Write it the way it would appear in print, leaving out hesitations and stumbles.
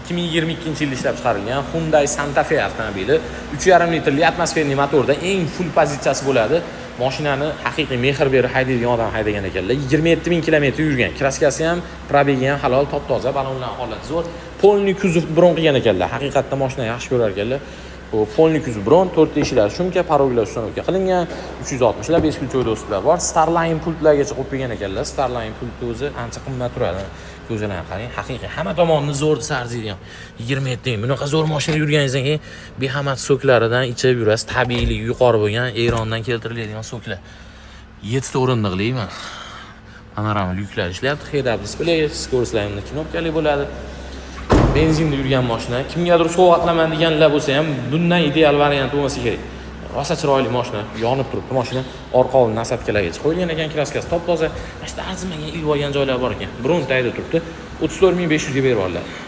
2022 yilda ishlab chiqarilgan Hyundai Santa Fe avtomobili, 3,5 litrli атмосферный motorda eng full pozitsiyasi bo'ladi. Mashinani haqiqiy mehr berib haydaydigan odam haydagan ekanlar. 27 ming kilometr yurgan. Краска si ham, пробег i ham halol, top toza, balonlar holati zo'r. Полный kuzov bron qilgan ekanlar. Haqiqatda mashina yaxshi ko'rar ekanlar. Bu полный kuzov bron, to'rtta eshiklari шумка, порог lar установка qilingan, 360 lar бесключевой доступ lar bor. Starline pultlargacha qo'yib qo'ygan ekanlar. Starline pultni o'zi ancha qimmat turadi. Ko'zini qarang, haqiqiy hamma tomonni zo'r desa arziydigan. 27 ming. Bunaqa zo'r mashina yurganingizdan keyin behamat сок laridan ichib yurasiz. Tabiiyligi yuqori bo'lgan Erondan keltiriladigan сок lar. Yettita o'rindiqli mana. Panorama lyuklar ishlayapti, head-up display, скорость lar knopkali bo'ladi. Benzinda yurgan mashina. Kimgadir sovg'a qilaman deganlar bo'lsa ham, bundan ideal variant bo'lmasa kerak. Rosa chiroyli mashina, yonib turibdi mashina. Orqa old насадка largacha qo'yilgan ekan, краска si top toza. Mana shu arzimagan ilib olgan joylar bor ekan. Bron tagida turibdi. 34 500 ga berib yuboriladi.